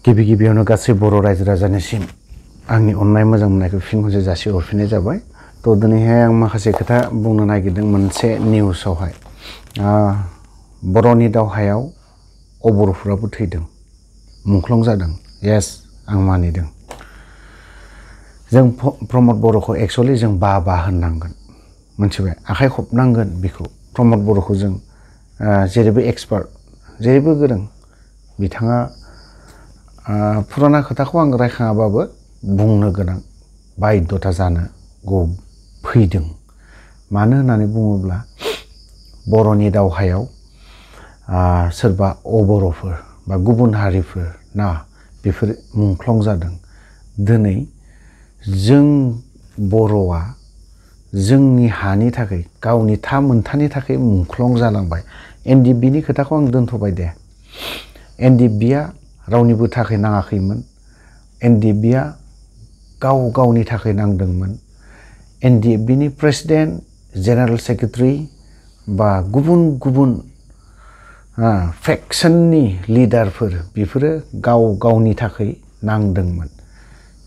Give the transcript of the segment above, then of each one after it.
गिबि गिबियावनो गासै बर' रायजो राजानिसिम आंनि अननाय मोजां मोननायखौ फिन खनसे जासिहरफिननाय जाबाय। थ' दिनैहाय आं माखासे खोथा बुंनो नागिरदों मोनसे निउसावहाय बर'नि दावहायाव बर'फोराबो थैदों, मुंख्लं जादों। येस, आं मानिदों। जों प्रमद बर'खौ एक्सुअलि जों बा होननांगोन, मोनथिबाय? आखाइ खबनांगोन बिखौ। प्रमद बर'खौ जों जेरैबो एक्सपार्ट, जेरैबो गोरों। बिथाङा फुराना खोथाखौ आं रायखाङाबाबो बुंनो गोनां बायध्यता जानो फैदों। मानो होननानै बुङोब्ला बर'नि दावहायाव सोरबा बर'फोर बा गुबुन हारिफोर ना बेफोर मुंख्लं जादों। दिनै जों बर'आ जोंनि हानि थाखाय, गावनि मोनथानि थाखाय मुंख्लं जालांबाय। एनडिएफबिनि खोथाखौ आं दोनथ'बाय दे। एनडिएफबिया रावनिबो थाखाय नाङाखैमोन। एनडिएफबिया गावनि थाखाय नांदोंमोन। एनडिएफबिनि प्रेसिडेन्ट, जेनेरेल सेक्रेटारि बा गुबुन गुबुन फेक्सननि लिडारफोर बेफोरो गावनि थाखाय नांदोंमोन।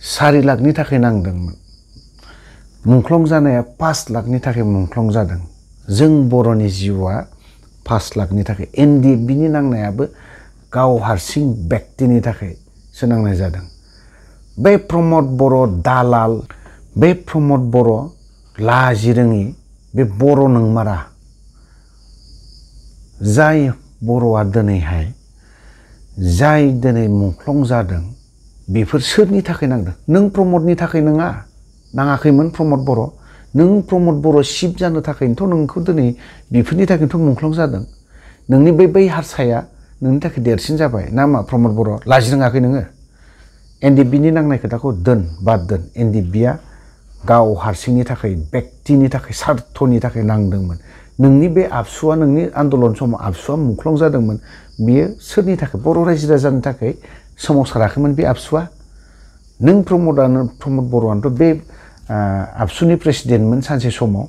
4 लाखनि थाखाय नांदोंमोन। मुंख्लं जानाया 5 लाखनि थाखाय मुंख्लं जादों। जों बर'नि जिउआ 5 लाखनि थाखाय। एनडिएफबिनि नांनायाबो गाव हारसिं व्यक्तिनि थाखाय सोनांनाय जादों। बे प्रमद बर' दालाल, बे प्रमद बर' लाजिरोङि, बे बर' नंमारा जाय बर'आ दिनैहाय दिनै मुंख्लं जादों, बेफोर सोरनि थाखाय नांदों? नों प्रमदनि थाखाय नाङाखैमोन प्रमद बर'। नों प्रमद बर' सिफ जानो थाखायनोथ' नोंखौ दिनै बेफोरनि थाखायनोथ' मुंख्लं जादों। नोंनि बै हारसाया नोंनि थाखाय देरसिन जाबाय ना मा? प्रमद बर' लाजिरोङाखै नोङो? एनडिएफबिनि नांनाय खोथाखौ बाद दोन। एनडिएफबिया गाव हारसिंनि थाखाय, व्यक्तिनि थाखाय, सार्थनि थाखाय नांदोंमोन। नोंनि बे आबसुआ, नोंनि आन्दलन समाव आबसुआ मुंख्लं जादोंमोन। बियो सोरनि थाखाय? बर' रायजो राजानि थाखाय सोमावसाराखैमोन बे आबसुआ। नों प्रमद बर'आनोथ' बे आबसुनि प्रेसिडेन्टमोन सानसे समाव।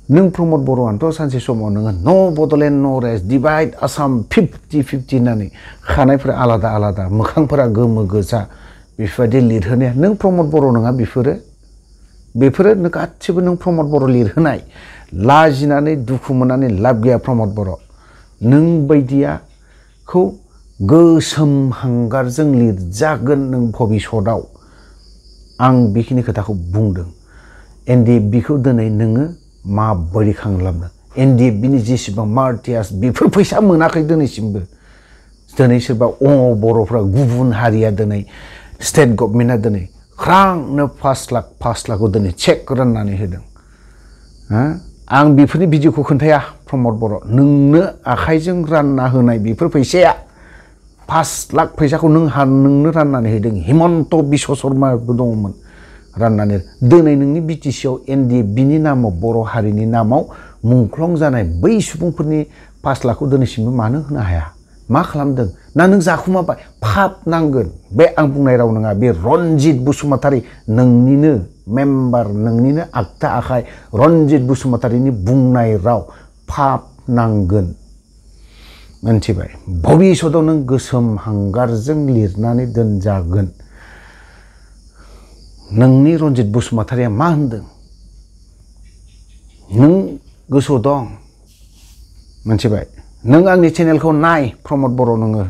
नों प्रमद बर'आनोथ' सानसे समाव नोङो न' बड'लेण्ड न' रेस्ट, डिभाइड आसाम 50-50 होननानै खानायफोरा आलादा आलादा, मोखांफोरा गोमो गोजा बेफोरबायदि लिरहोनाया नों प्रमद बर' नङा? बेफोरो गासिबो नों प्रमद बर' लिरहोनाय। लाजिनानै दुखु मोननानै लाब गैया प्रमद बर'। नों बायदियाखौ गोसोम हांगारजों लिरजागोन नों भबिसतआव। आं बेखिनि खोथाखौ बुंदों। एनडिएफबिखौ दिनै नोङो माबोरै खांलाबनो? एनडिएफबिनि जेसेबां मार्टियार्स बेफोर फैसा मोनाखै दिनैसिमबो। दिनै सोरबा बर'फ्रा, गुबुन हारिया दिनै स्टेट गभर्नमेन्टआ दिनै ख्रांनो 5 लाखखौ दिनै चेक राननानै होदों। आं बेफोरनि भिडिअखौ खोन्थाया प्रमद बर'। नोंनो आखाइजों रानना होनाय बेफोर फैसाया 5 लाख फैसाखौ नोंनो राननानै होदों। हिमन्त बिश्व शर्माबो दङमोन राननानै। दिनै नोंनि बिटिसिआव एनडिएफबिनि नामाव, बर' हारिनि नामाव मुंख्लं जानाय बै सुबुंफोरनि 5 लाखखौ दिनैसिमबो मानो होनो हाया? मा खालामदों? ना नों जाखुमाबाय? फाप नांगोन। बे आं बुंनाय राव नङा। बे रनजित बसुमतारी, नोंनिनो मेम्बार, नोंनिनो आगदा आखाइ रनजित बसुमतारीनि बुंनाय राव। फाप नांगोन, मोनथिबाय? भबिसतआव नों गोसोम हांगारजों लिरनानै दोनजागोन। नोंनि रनजित बसुमतारीया मा होनदों? नों गोसोआव दं, मोनथिबाय? नों आंनि चेनेलखौ नाय प्रमद बर' नोङो,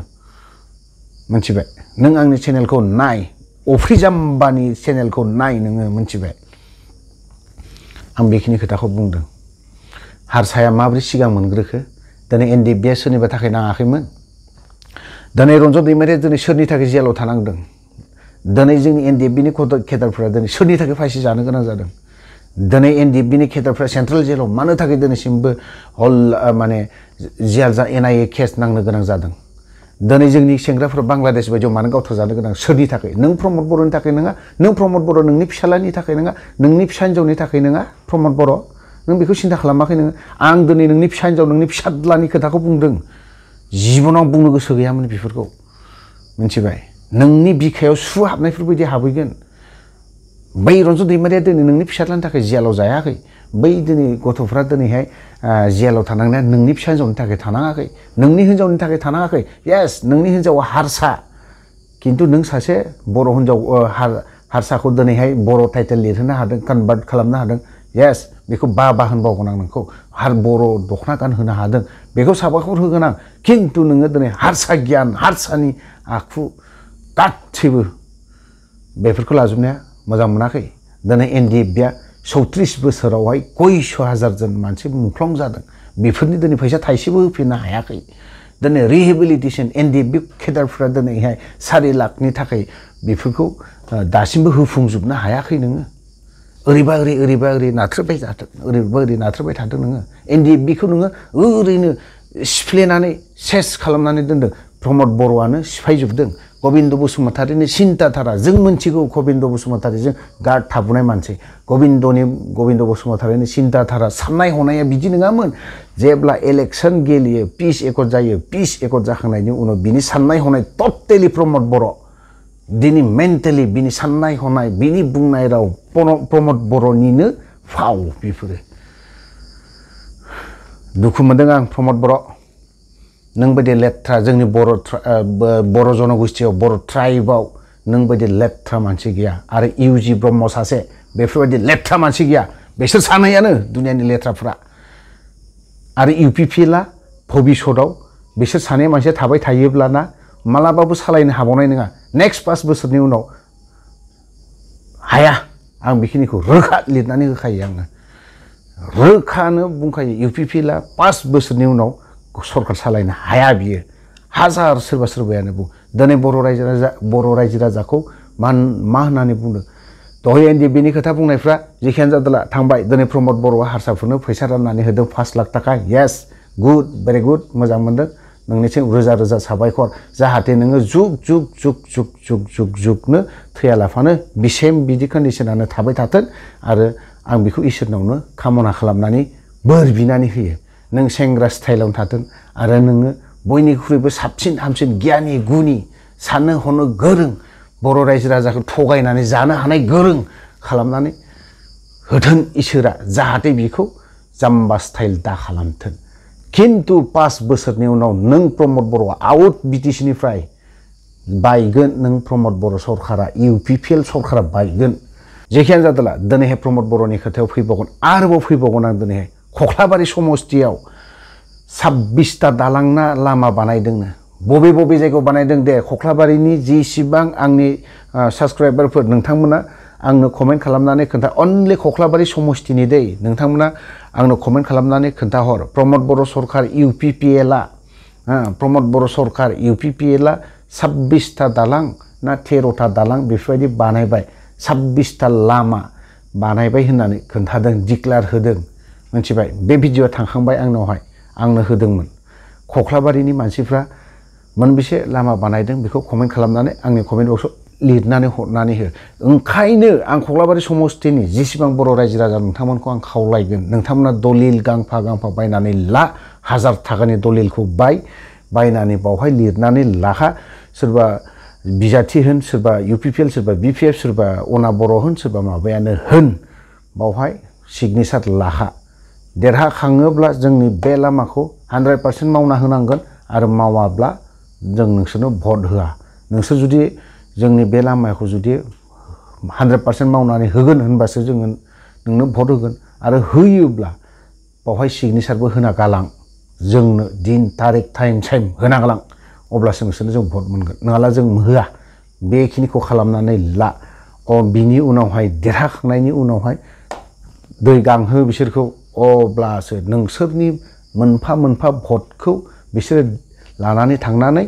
मोनथिबाय? नों आंनि चेनेलखौ नाय, अफ्रि जाम्बानि चेनेलखौ नाय नोङो, मोनथिबाय? आं बेखिनि खोथाखौ बुंदों। हारसाया माबोरै सिगां मोनग्रोखो? दिनै एनडिएफबिया सोरनिबा थाखाय नाङाखैमोन? दिनै रन्जन दैमारिया दिनै सोरनि थाखाय जेलाव थानांदों? दिनै जोंनि एनडिएफबिनि केडारफोरा दिनै सोरनि थाखाय फासि जानो गोनां जादों? दिनै एनडिएफबिनि केडारफ्रा सेन्ट्रेल जेलाव मानो थाखाय दिनैसिमबो एनआइए केस नांनो गोनां जादों? दिनै जोंनि सेंग्राफोरा बांलादेश बायदियाव मानो गावथारजानो गोनां? सोरनि थाखाय? नों प्रमद बर'नि थाखाय नङा? नों प्रमद बर' नोंनि फिसालानि थाखाय नङा? नोंनि फिसा हिन्जावनि थाखाय नङा? प्रमद बर', नों बेखौ सिन्था खालामाखै नोङो? आं दिनै नोंनि फिसा हिन्जाव, नोंनि फिसाज्लानि खोथाखौ बुंदों। जिबनाव बुंनो गोसो गैयामोन बेफोरखौ, मिथिबाय? नोंनि बिखायाव सु हाबनायफोरबायदि हाबहैगोन। बै रन्जन दैमारिया दिनै नोंनि फिसाज्लानि थाखाय जेलाव जायाखै। बै दिनै गथ'फ्रा दिनैहाय जेलाव थानांनाया नोंनि फिसा हिन्जावनि थाखाय थानाङाखै, नोंनि हिन्जावनि थाखाय थानाङाखै। येस, नोंनि हिन्जावा हारसा, खिन्थु नों सासे बर' हिन्जाव हारसाखौ दिनैहाय बर' टाइटेल लिरहोनो हादों कनभार्ट खालामनो हादों येस बेखौ बा होनबावगोन आं नोंखौ बर' दख'ना गानहोनो हादों बेखौ साबायखर होगोन आं खिन्थु नोङो दिनै हारसा गियान हारसानि आखु गासैबो बेफोरखौ लाजोबनाया मोजां मोनाखै दिनै NDFB-आ 34 बोसोरावहाय कयस' हाजार जन मानसि मुंख्लं जादों बेफोरनि दिनै फैसा थाइसेबो होफिननो हायाखै दिनै रिहेबिलिटेसन NDFB केडारफ्रा दिनैहाय 4 लाखनि थाखाय बेफोरखौ दासिमबो होफुंजोबनो हायाखै नोङो ओरैबा ओरै नाथ्रोबाय थादों नोङो NDFB-खौ नोङो ओरैनो सिफ्लेनानै सेस खालामनानै दोनदों प्रमद बर'आनो सिफायजोबदों गबिन्द बसुमतारीनि सिन्ताधारा जों मोनथिगौ गबिन्द बसुमतारीजों गार्ड थाबोनाय मानसि गबिन्द बसुमतारीनि सिन्ताधारा साननाय हनाया बिदि नङामोन जेब्ला इलेक्सन गेलेयो पिस एकर्ड जायो पिस एकर्ड जाखांनायनि उनाव बिनि साननाय हनाय टटेलि प्रमद बर' दिनै मेन्टेलि बिनि साननाय हनाय बिनि बुंनाय राव प्रमद बर'निनो फाव बेफोरो दुखु मोनदों आं प्रमद बर' नों बायदि लेथ्रा जोंनि बर' जनगोष्ठीयाव बर' ट्राइबाव नों बायदि लेथ्रा मानसि गैया आरो UG ब्रह्म सासे बेफोरबायदि लेथ्रा मानसि गैया बिसोर सानैयानो दुनियानि लेथ्राफ्रा आरो UPPLआ भबिष्यतआव बिसोर सानै मानसिया थाबाय थायोब्लाना मालाबाबो सालायनो हाबावनाय नङा नेक्स्ट 5 बोसोरनि उनाव हाया आं बेखिनिखौ रोखा लिरनानै होखायो आङो रोखानो बुंखायो UPPLआ 5 बोसोरनि उनाव सरकार सालायनो हाया बियो हाजार सोरबायानो बुं दिनै बर' रायजो राजाखौ मा होननानै बुंदों दहाय NDFB-नि खोथा बुंनायफ्रा जेखियानो जादोला थांबाय दिनै प्रमद बर'आ हारसाफोरनो फैसा राननानै होदों 5 लाख थाखा येस गुड भेरि गुड मोजां मोनदों नोंनिसिम रोजा साबायखर जाहाथे नोङो जुगनो थैयालाफानो बिसेम बिदि कन्डिशनानो थाबाय थाथों आरो आं बेखौ इसोरनावनो कामना खालामनानै बोर बिनानै होयो नों सेंग्रा स्टाइलावनो थाथों आरो नोङो बयनिख्रुइबो साबसिन हामसिन गियानि गुनि साननो हनो गोरों बर' रायजो राजाखौ थगायनानै जानो हानाय गोरों खालामनानै होथों इसोरा जाहाथे बिखौ जाम्बा स्टाइल दा खालामथों खिन्थु 5 बोसोरनि उनाव नों प्रमद बर'आ आउट BTC-निफ्राय बायगोन नों प्रमद बर' सरकारा UPPL सरकारा बायगोन जेखियानो जादोला दिनैहाय प्रमद बर'नि खोथायाव आरोबाव फैबावगोन आं दिनैहाय खख्लाबारि समस्थियाव 26टा दालांना लामा बानायदोंनो बबे जायगायाव बानायदों दे खख्लाबारिनि जेसेबां आंनि साबस्क्राइबारफोर नोंथांमोना आंनो कमेन्ट खालामनानै खोन्था अनलि खख्लाबारि समस्थिनि दै नोंथांमोना आंनो कमेन्ट खालामनानै खोन्थाहर प्रमद बर' सरकार UPPLआ प्रमद बर' सरकार UPPLआ 26टा दालां ना 13टा दालां बेफोरबायदि बानायबाय 26टा लामा बानायबाय होननानै खोन्थादों डिक्लेयार होदों मिथिबाय बे भिडिअआ थांखांबाय आंनावहाय आंनो होदोंमोन खख्लाबारिनि मानसिफ्रा मोनबेसे लामा बानायदों बेखौ कमेन्ट खालामनानै आंनि कमेन्ट बक्सआव लिरनानै हरनानै हो ओंखायनो आं खख्लाबारि समस्थिनि जेसेबां बर' रायजो राजा नोंथांमोनखौ आं खावलायगोन नोंथांमोना दलिल गांफा बायनानै ला 1000 थाखानि दलिलखौ बायनानै बावहाय लिरनानै लाखा सोरबा बिजाथि होन सोरबा UPPL सोरबा BPF सोरबा अना बर' होन सोरबा माबायानो होन बावहाय सिगनेचार लाखा देरहाखाङोब्ला जोंनि बे लामाखौ 100% मावना होनांगोन आरो मावाब्ला जों नोंसोरनो भट होआ नोंसोर जुदि जोंनि बे लामाखौ जुदि 100% मावनानै होगोन होनबासो जोङो नोंनो भट होगोन आरो होयोब्ला बावहाय सिगनेचारबो होना गालां जोंनो दिन तारिख टाइम होना गालां अब्लासो नोंसोरनो जों भट मोनगोन नङाला जों होआ बेखिनिखौ खालामनानै ला बिनि उनावहाय देरहाखांनायनि उनावहाय दै गांहो बिसोरखौ अब्लासो नोंसोरनि मोनफा भटखौ बिसोर लानानै थांनानै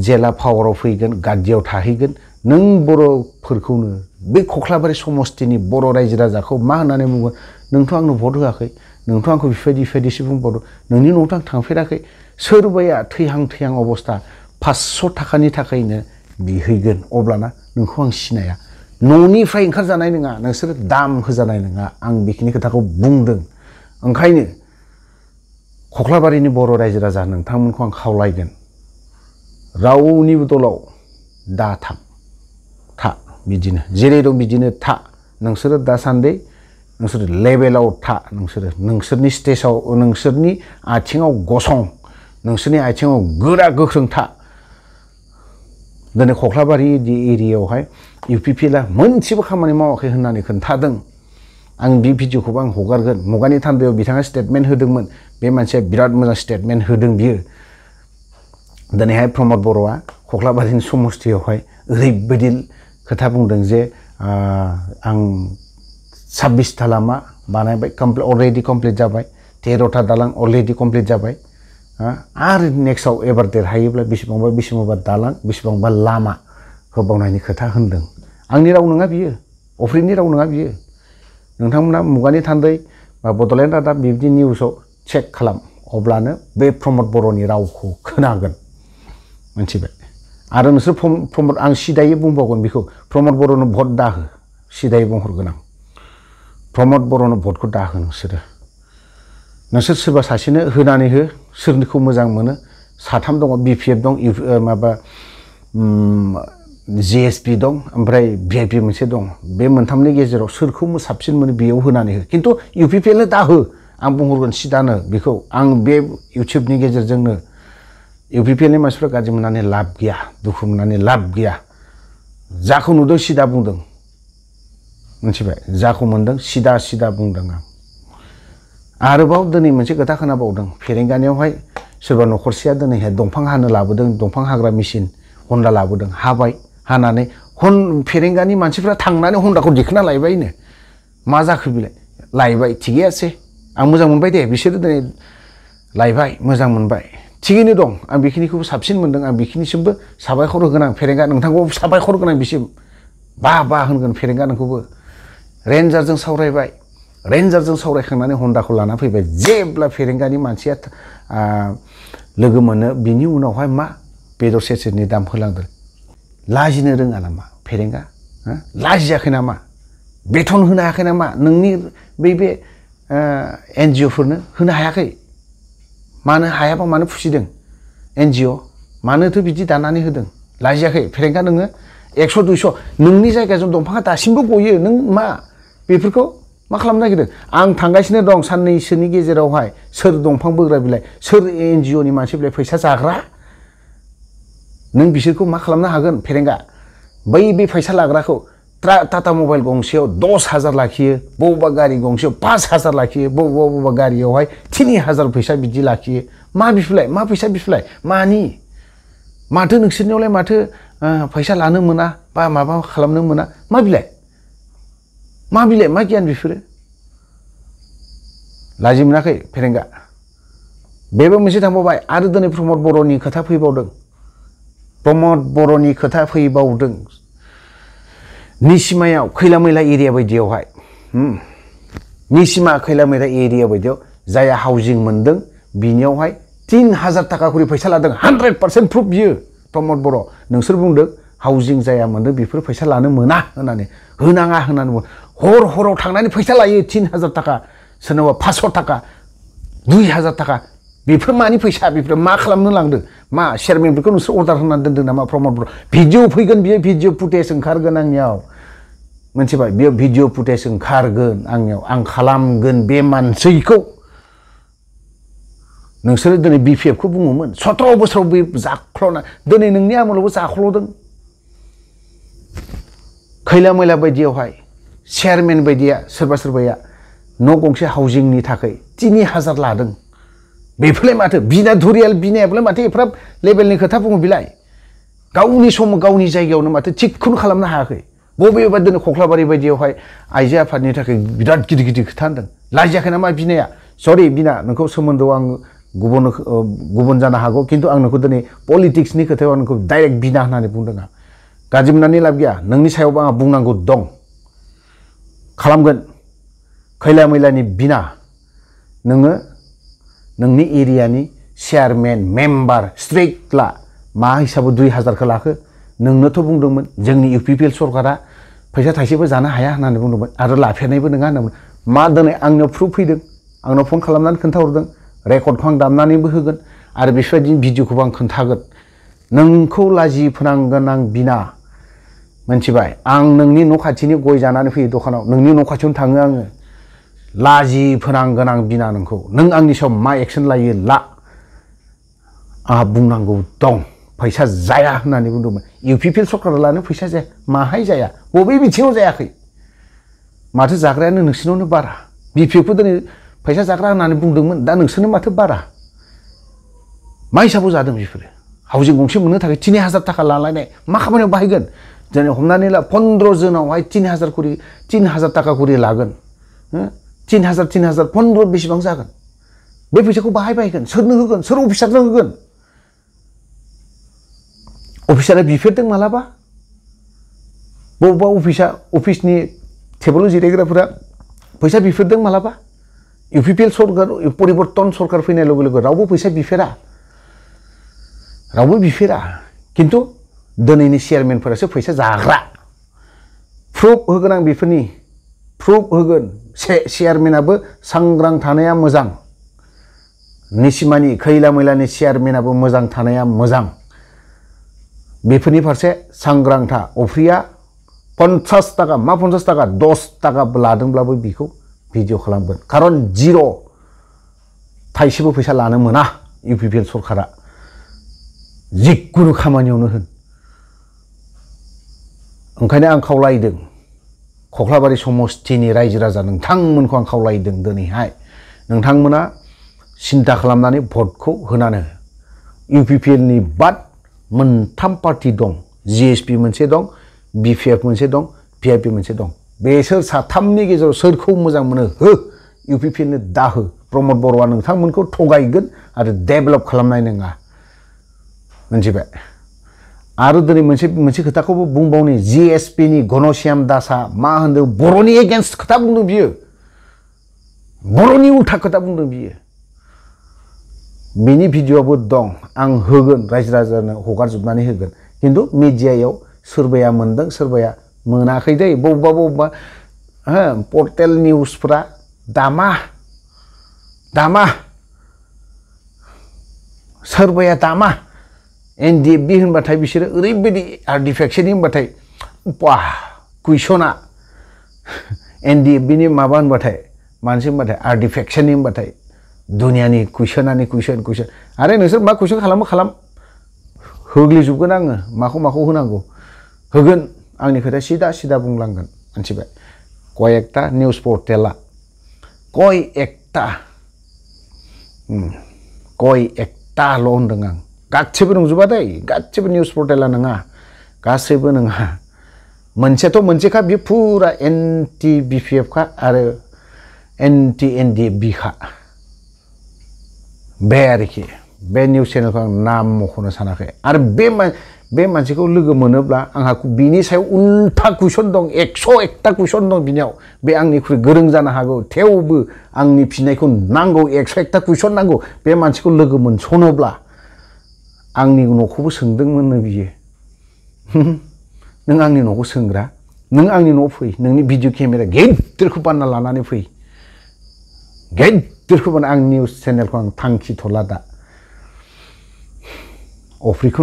जेला पावाराव फैगोन गादियाव थाहैगोन नों बर'फोरखौनो बे खख्लाबारि समस्थिनि बर' रायजो राजाखौ मा होननानै बुंगोन नोंथ' आंनो भट होआखै नोंथ' आंखौ बेफोरबायदिसो बुंबावदों नोंनि न'आवथ' आं थांफेराखै सोरबाया थैहां अबस्था 500 थाखानि थाखायनो बिहैगोन अब्लाना नोंखौ आं सिनाया न'निफ्राय ओंखारजानाय नङा नोंसोर दाम होजानाय नङा आं बेखिनि खोथाखौ बुंदों ओंखायनो खख्लाबारिनि बर' रायजो राजा नोंथांमोनखौ आं खावलायगोन रावनिबो दलाव दा था बिदिनो जेरै दं बिदिनो था नोंसोरो दासान्दि नोंसोर लेभेलाव था नोंसोरनि स्टेजआव नोंसोरनि आथिङाव गसं नोंसोरनि आथिङाव गोरा गोख्रों था दिनै खख्लाबारि एरियायावहाय UPPLआ मोनसेबो खामानि मावाखै होननानै खोन्थादों आं बे भिडिअखौबो आं हगारगोन मुगानि थान्दैयाव बिथाङा स्टेटमेन्ट होदोंमोन बे मानसिया बिराद मोजां स्टेटमेन्ट होदों बियो दिनैहाय प्रमद बर'आ खख्लाबारिनि समस्थियावहाय ओरैबायदि खोथा बुंदों जे आं 26 लामा बानायबाय अलरेडि कमप्लिट जाबाय 13 दालां अलरेडि कमप्लिट जाबाय आरो नेक्स्टआव एबार देरहायोब्ला बेसेबांबा दालां बेसेबांबा लामा होबावनायनि खोथा होनदों आंनि राव नङा बियो अफ्रिनि राव नङा बियो नोंथांमोना मुगानि थान्दै बा बड'लेण्ड रादाब बिब्दि निउसाव चेक खालाम अब्लानो बे प्रमद बर'नि रावखौ खोनागोन मोनथिबाय आरो नोंसोर प्रमद आं सिदायै बुंबावगोन बेखौ प्रमद बर'नो भट दाहो सिदायै बुंहरगोन आं प्रमद बर'नो भटखौ दाहो नोंसोर सोरबा सासेनो होनानै हो सोरनिखौ मोजां मोनो साथाम दङ BPF दं माबा JSP दं ओमफ्राय VIP मोनसे दं बे मोनथामनि गेजेराव सोरखौ साबसिन मोनो बेयाव होनानै हो खिन्थु UPPLनो दाहो आं बुंहरगोन सिदानो बेखौ आं बे इउटुबनि गेजेरजोंनो UPPLनि मानसिफ्रा गाज्रि मोननानै लाब गैया दुखु मोननानै लाब गैया जाखौ नुदों सिदा बुंदों मोनथिबाय जाखौ मोनदों सिदा बुंदों आं आरोबाव दिनै मोनसे खोथा खोनाबावदों फेरेंगानियावहाय सोरबा न'खरसेया दिनैहाय दंफां हानो लाबोदों दंफां हाग्रा मेसिन हन्डा लाबोदों हाबाय हानानै फेरेंगानि मानसिफ्रा थांनानै हन्डाखौ दिखोना लायबायनो मा जाखो बिलाय लायबाय थिगै आसे आं मोजां मोनबाय दे बिसोरो दिनै लायबाय मोजां मोनबाय थिगैनो दं आं बेखिनिखौबो साबसिन मोनदों आं बेखिनिसिमबो साबायखर होगोन आं फेरेंगा नोंथांखौ साबायखर होगोन आं बिसिम बा होनगोन फेरेंगा नोंखौबो रेन्जारजों सावरायबाय रेन्जारजों सावरायखांनानै हन्डाखौ लाना फैबाय जेब्ला फेरेंगानि मानसिया लोगो मोनो बिनि उनावहाय मा बेदर सेरसेनि दाम होलांदों लाजिनो रोङा नामा फेरेंगा लाजियाखै नामा बेथन होनो हायाखै नामा नोंनि बे NGOफोरनो होनो हायाखै मानो हायाबा मानो फुसिदों NGO मानोथो बिदि दानानै होदों लाजियाखै फेरेंगा नोङो 100 200 नोंनि जायगाजों दंफाङा दासिमबो गयो नों मा बेफोरखौ मा खालामनो नागिरदों आं थांगासिनो दं साननैसोनि गेजेरावहाय सोर दंफां बोग्रा बिलाय सोर NGOनि मानसि बिलाय फैसा जाग्रा नों बिसोरखौ मा खालामनो हागोन फेरेंगा बे फैसा लाग्राखौ टाटा मबाइल गंसेयाव 10,000 लाखियो बबेबा गारि गंसेयाव 5,000 लाखियो बबेबा गारियावहाय 3,000 फैसा बिदि लाखियो मा बिफलाय मा फैसा बिफलाय मानि माथो नोंसोरनियावलाय माथो फैसा लानो मोना बा माबा खालामनो मोना मा बिलाय मा गियान बिफोरो लाजि मोनाखै फेरेंगा बेबो मोनसे थांबावबाय आरो दिनै प्रमद बर'नि खोथा फैबावदों निसिमायाव खैला मैला एरिया बायदियावहाय निसिमा खैला मैला एरिया बायदियाव जाया हाउजिं मोनदों बिनियावहाय 3,000 थाखा करि फैसा लादों 100% प्रुफ बियो प्रमद बर' नोंसोर बुंदों हाउजिं जाया मोनदों बेफोर फैसा लानो मोना होननानै होनाङा होननानै हराव थांनानै फैसा लायो 3,000 थाखा सोरनावबा 500 थाखा 2,000 थाखा बेफोर मानि फैसा बेफोर मा खालामनो लांदों मा चेयारमेनफोरखौ नोंसोर अर्डार होनानै दोनदों नामा प्रमद बर' भिडिअ फैगोन बियो भिडिअ फुटेज ओंखारगोन आंनियाव मोनथिबाय बियो भिडिअ फुटेज ओंखारगोन आंनियाव आं खालामगोन बे मानसिखौ नोंसोरो दिनै BPFखौ बुङोमोन 17 बोसोराव बे जाख्ल'ना दिनै नोंनि आमोलावबो जाख्ल'दों खैला मैला बायदियावहाय चेयारमेन बायदिया सोरबाया न' गंसे हाउजिंनि थाखाय 3,000 लादों बेफोरलाय माथो बिना धुरियाल बिनायाबोलाय माथो एफ्राब लेभेलनि खोथा बुङो बिलाय गावनि समाव गावनि जायगायावनो माथो थिगखौनो खालामनो हायाखै बबेबा दिनै खख्लाबारि बायदियावहाय आइजो आफादनि थाखाय बिराद गिदिर खोथा होनदों लाजियाखै नामा बिनाया सरि बिना नोंखौ सोमोन्दोआव आं गुबुन जानो हागौ खिन्थु आं नोंखौ दिनै पलिटिक्सनि खोथायाव आं नोंखौ डाइरेक्ट बिना होननानै बुंदों आं गाज्रि मोननानै लाब गैया नोंनि सायावबो आंहा बुंनांगौ दं खालामगोन खैला मैलानि बिना नोङो नोंनि एरियानि चेयारमेन मेम्बार स्ट्रिक्ट ला मा हिसाबै 2,000 लाखो नोंनोथ' बुंदोंमोन जोंनि UPPL सरकारा फैसा थाइसेबो जानो हाया होननानै बुंदोंमोन आरो लाफेरनायबो नङा होनदोंमोन मा दिनै आंनियाव प्रुफ फैदों आंनाव फन खालामनानै खोन्थाहरदों रेकर्डखौ आं दामनानैबो होगोन आरो बेफोरबायदि भिडिअखौबो आं खोन्थागोन नोंखौ लाजि फोनांगोन आं बिना मोनथिबाय आं नोंनि न' खाथिनि गय जानानै फैयो दखानाव नोंनि न' खाथियावनो थाङो आङो लाजि फोनांगोन आं बिना नोंखौ नों आंनि सायाव मा एक्सन लायो ला आंहा बुंनांगौ दं फैसा जाया होननानै बुंदोंमोन इउपिपिएल सरकारा लानो फैसा जाया माहाय जाया बबे बिथिङाव जायाखै माथो जाग्रायानो नोंसिनावनो बारा बिपिएफखौ दिनै फैसा जाग्रा होननानै बुंदोंमोन दा नोंसोरनो माथो बारा मा हिसाबाव जादों बेफोरो हाउजिं गंसे मोननो थाखाय 3000 थाखा लालायनाय मा खामानियाव बाहायगोन दिनै हमनानै ला 15 जोनावहाय 3000 थाखा करि लागोन 3000 15 बेसेबां जागोन बे फैसाखौ बाहाय बाहायगोन सोरनो होगोन सोर अफिसारनो होगोन अफिसारा बिफेरदों मालाबा बबेबा अफिसनि टेबोलाव जिरायग्राफोरा फैसा बिफेरदों मालाबा इउपिपिएल सरकार परिबर्तन सरकार फैनाय लोगो लोगो रावबो फैसा बिफेरा किन्तु दिनैनि चेयारमेनफोरासो फैसा जाग्रा प्रुफ होगोन आं बेफोरनि प्रुफ होगोन चेयारमेनाबो सांग्रां थानाया मोजां निसिमानि खैला मैलानि चेयारमेनाबो मोजां थानाया मोजां बेफोरनि फारसे सांग्रां था अफ्रिया 50 थाखा मा 50 थाखा 10 थाखा लादोंब्लाबो बेखौ भिडिअ खालामगोन खारन जिर' थाइसेबो फैसा लानो मोना इउपिपिएल सरकारा जिखुनु खामानियावनो होन ओंखायनो आं खावलायदों कख्लाबारि समस्तिनि रायजो राजा नोंथांमोनखौ आं खावलायदों दिनैहाय नोंथांमोना सिन्था खालामनानै भटखौ होनानो इउपिपिएलनि बाद मोनथाम पार्टी दं जिएसपि मोनसे दं बिपिएफ मोनसे दं भिआइपि मोनसे दं बेसोर साथामनि गेजेराव सोरखौ मोजां मोनो हो इउपिपिएलनो दा हो प्रमद बर'आ नोंथांमोनखौ थगायगोन आरो डेभेलप खालामनाय नङा मोनथिबाय आरो दिनै मोनसे खोथाखौबो बुंबावनि जिएसपिनि घनश्याम दासआ मा होनदों बर'नि एगेन्स्ट खोथा बुंदों बियो बर'नि उल्था खोथा बुंदों बियो बिनि भिडिअ'आबो दं आं होगोन रायजो राजानो हगारजोबनानै होगोन किन्तु मिडियायाव सोरबाया मोनदों सोरबाया मोनाखै दै बबेबा पर्टेल निउसफोरा दामा सोरबाया दामा एनडिएफबि होनबाथाय बिसोरो ओरैबायदि आर्टिफेक्सन होनबाथाय वाह कुइसना एनडिएफबिनि माबा होनबाथाय मानसि होनबाथाय आर्टिफेक्सन होनबाथाय दुनियानि कुइसनानि कुइसन आरो नोंसोर मा कुइसन खालाम होग्लिजोबगोन आङो माखौ होनांगौ होगोन आंनि खोथा सिदा बुंलांगोन मिथिबाय कयेकटा निउस पर्टेला कयेकटाल' होनदों आं गासैबो नंजोबा दै गासैबो निउस पर्टेला नङा गासैबो नङा मोनसेखा बे फुरा एन्टि बिपिएफखा आरो एन्टि एनडिएफबिखा बे आरोखि बे निउस चेनेलखौ आं नाम मख'नो सानाखै आरो बे मानसिखौ लोगो मोनोब्ला आंहा बिनि सायाव उल्था कुइसन दं 101टा कुइसन दं बिनियाव बे आंनिख्रुइ गोरों जानो हागौ थेवबो आंनि फिननायखौ नांगौ 101टा कुइसन नांगौ बे मानसिखौ लोगो मोनसनोब्ला आंनि न'खौबो सोंदोंमोननो बियो नों आंनि न'खौ सोंग्रा नों आंनि न'आव फै नोंनि भिडिअ केमेरा गेदेरखौ बानना लानानै फै गेदेरखौ बानना आं निउस चेनेलखौ आं थांखिथ'ला दा अफ्रिखौ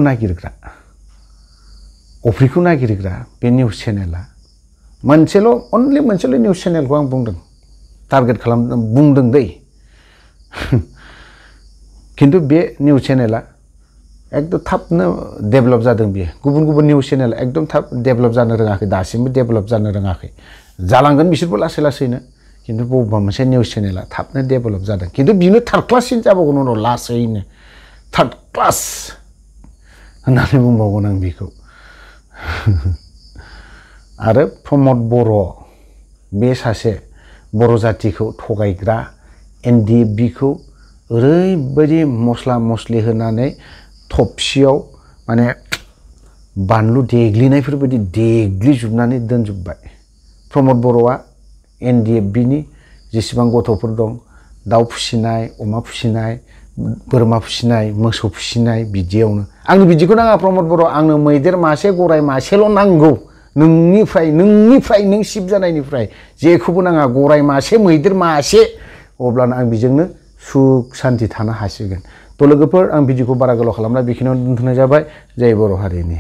नागिरग्रा बे निउस चेनेला अनलि मोनसेल' निउस चेनेलखौ आं बुंदों टारगेट खालामदों बुंदों दै किन्तु बे निउस चेनेला एकदम थाबनो डेभेलप जादों बियो गुबुन निउस चेनेल एकदम थाब डेभेलप जानो रोङाखै दासिमबो डेभेलप जानो रोङाखै जालांगोन बिसोरबो लासैनो किन्तु बबेबा मोनसे निउस चेनेला थाबनो डेभेलप जादों किन्तु बिनो थार्ड क्लाससिन जाबावगोन उनाव लासैनो थार्ड क्लास होननानै बुंबावगोन आं बेखौ आरो प्रमद बर' बे सासे बर' जातिखौ थगायग्रा एनडिएफबिखौ ओरैबायदि मस्ला मस्लि होनानै थबसियाव माने बानलु देग्लिनायफोरबायदि देग्लिजोबनानै दोनजोबबाय प्रमद बर'आ एनडिएफबिनि जेसेबां गथ'फोर दं दाउ फिसिनाय अमा फिसिनाय बोरमा फिसिनाय मोसौ फिसिनाय बिदियावनो आंनो बिदिखौ नाङा प्रमद बर' आंनो मैदेर मासे गराय मासेल' नांगौ नोंनिफ्राय नों सिब जानायनिफ्राय जेखौबो नाङा गराय मासे मैदेर मासे अब्लानो आं बेजोंनो सुख सान्ति थानो हासिगोन थ' लोगोफोर आं भिडिअखौ बारा गोलाव खालामला बेखिनियावनो दोनथ'नाय जाबाय जय बर' हारिनि